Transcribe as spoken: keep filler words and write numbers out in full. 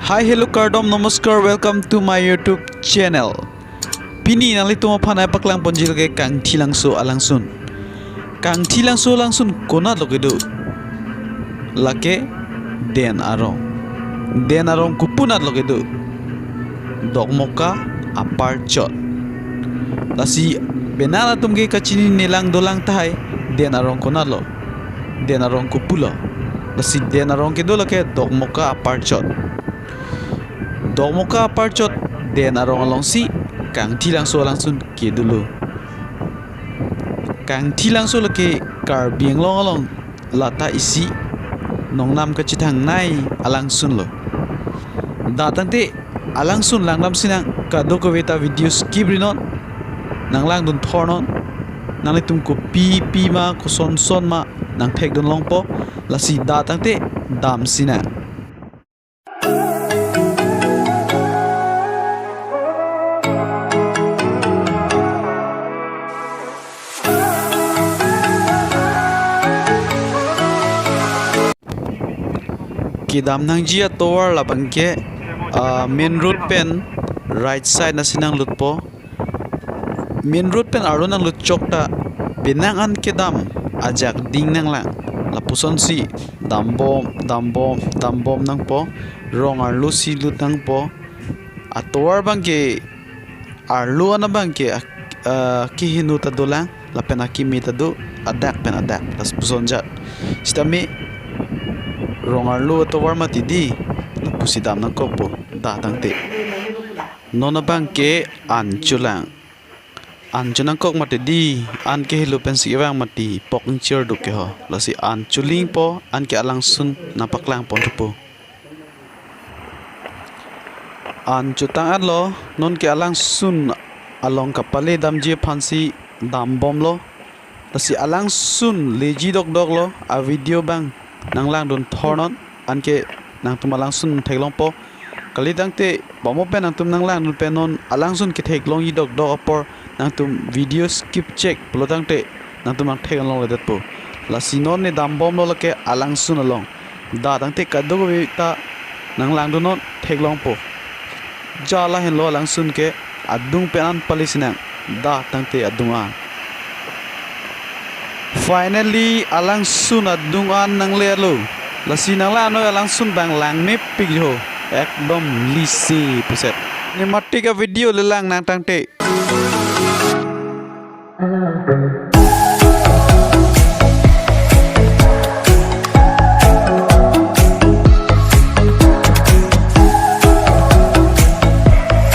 Hi, hello, kardom, namaskar, welcome to my YouTube channel. Pini nanglitum aphan nangpaklang ponji lake Kangthilangso alangsun. Kangthilangso alangsun konat lo kedo? Lake Den Arong. Den Arong kopu nat lo kedo? Dokmoka aparchot. Lasi penang atum ke kachinine lang dolang tahai, Den Arong konat lo, Den Arong kopu lo. Lasi Den Arong kedo lake Dokmoka aparchot. Dokmoka aparchot Den Arong alongsi Kangthilangso alangsun kedolo. Kangthilangso lake Karbi Anglong along lata isi nongnam kachithangnei alangsun lo. Dak tangte alangsun langdam sinang, kadokave ta video skip rinon, nanglangdun thornon, nanglitum kopi pi ma, koson son ma nangthekdun longpo. Lasi dak tangte dam sinang. Kedam nangji atovar labang ke, ah, main road pen right side nasi nanglutpo. Main road pen arlo nanglut chok ta penang an kedam ajak ding nanglang. Lapusonsi dambom, dambom, dambom nangpo. Rong arlo si lut nangpo. Atovar abang ke, arlo an abang ke, ak-, ah, keheno ta dolang, lapen akeme ta do, adak pen adak, lapuson jat. Sitame rong arlo atovar mati di, lapusi dam nangkokpo, dak tangte. Non abang ke an cholang. An chonangkok mati di, an ke helo pensi kevang mati, pok inchir duk ke ho. Lasi an cholingpo, an ke alangsun nangpaklang pon thupo. An chotang an lo, non ke alangsun along kapale damji aphansi dambom lo. Lasi alangsun leji dokdok lo, a video abang nanglangdun thornon, anke nangtum alangsun theklongpo. Kali tangte, bamo pen nangtum nanglangdun pen non alangsun ketheklongji dokdok apor nangtum video skip chek pulo tangte nangtum nangthek longle detpo. Lasi non ne dambom lo lake alangsun along. Dak tangte kadokave ta nanglangdun non theklongpo. Ja lahenlo alangsun ke adung pen an pali sinang. Dak tangte adung an. Finally, alangsun adung an nanglelo. Lasi nanglang noi alangsun abang langmepik jo. Ekdom lisi puset. Ne matik a video le lang nang tangte.